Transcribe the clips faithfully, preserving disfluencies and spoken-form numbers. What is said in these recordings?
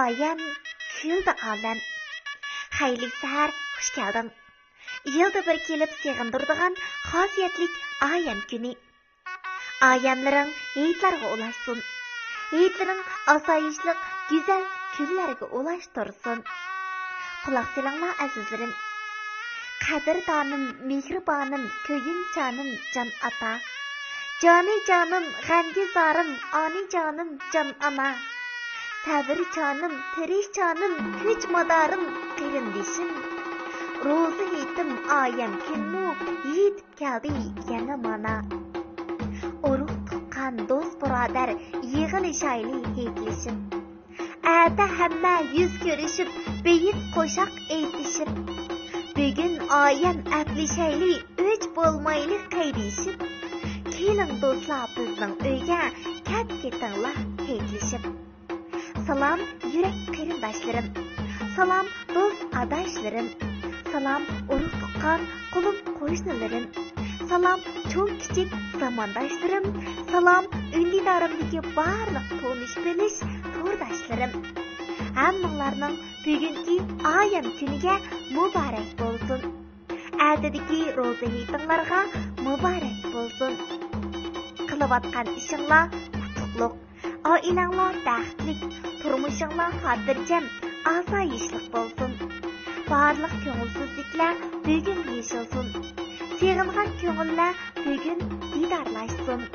ئايەم، كۈلدى ئالەم. خەيرلىك سەھەر، خۇش كەلدىڭ. يىلدا بىر كېلىپ سېغىندۇرىدىغان خاسىيەتلىك ئايەم كۈنى. ئايەملىرىڭ ھېيتلارغا ئۇلاشسۇن. ھېيتلىرىڭ ئاسايىشلىق، گۈزەل كۈنلەرگە ئۇلاشتۇرسۇن. قۇلاق سېلىڭلار، ئەزىزلىرىم. قەدىردانىم، مېھرىبانىم، كۆيۈنچانىم، جان ئاتا. جانى جانىم، غەمگە زارىم، ئانى جانىم، جان ئانا. سەۋر جانىم، تىرىشچانىم، كۈچ مادارىم، قېرىندىشىم. روزا ھېيتىم، ئايەم كۈنمۇ يېتىپ كەلدى يەنە مانا. ئۇرۇق تۇغقان، دوست بۇرادەر، يىغىلىشايلى ھېيتلىشىپ. ئەتە ھەممە يۈز كۆرۈشۈپ، بېيىت قوشاق ئېيتىشىپ. بۈگۈن ئايەم ئەپلىشەيلى، ئۆچ بولمايلى قېرىشىپ. كېلىڭ دوستلار بىزنىڭ ئۆيگە، كەپ كېتىڭلار ھېيتلىشىپ. سالام يۈرەك قېرىنداشلىرىم، سالام دوست ئاداشلىرىم، سالام ئۇرۇق تۇغقان قولۇم قوشنىلىرىم، سالام چوڭ كىچىك زامانداشلىرىم، سالام ئۈندىدارىمدىكى بارلىق تونۇش بىلىش تورداشلىرىم. ھەممىڭلارنىڭ بۈگۈنكى ئايەم كۈنىگە مۇبارەك بولسۇن. ئەتىدىكى روزا ھېيتىڭلارغا مۇبارەك بولسۇن. قىلىۋاتقان ئىشىڭلار ئۇتۇقلۇق، ئائىلەڭلار بەختلىك، تۇرمۇشۇڭلار خاتىرجەم، ئاسايىشلىق بولسۇن. بارلىق كۆڭۈلسىزلىكلەر بۈگۈن يېشىلسۇن. سېغىنغان كۆڭۈللەر بۈگۈن دىدارلاشسۇن.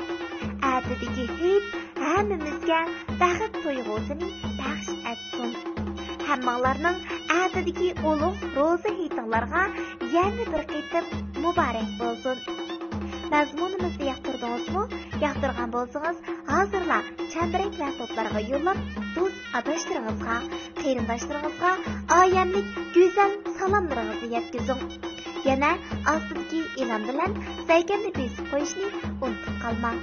ئەتىدىكى ھېيت ھەممىمىزگە بەخت تۇيغۇسىنى بەخش ئەتسۇن. ھەممىڭلارنىڭ ئەتىدىكى ئۇلۇغ روزا ھېيتىڭلارغا يەنە بىر قېتىم مۇبارەك بولسۇن. مەزمۇنىمىزنى ياقتۇردىڭىزمۇ؟ ياقتۇرغان بولسىڭىز، ھازىرلا چەمبىرەك ۋە توپلارغا يوللاپ، دوست ئاداشلىرىڭىزغا، قېرىنداشلىرىڭىزغا ئايەملىك گۈزەل سالاملىرىڭىزنى يەتكۈزۈڭ. يەنە ئاستىدىكى ئېلان بىلەن زەيكەمنى بېسىپ قويۇشنى ئۇنتۇپ قالماڭ.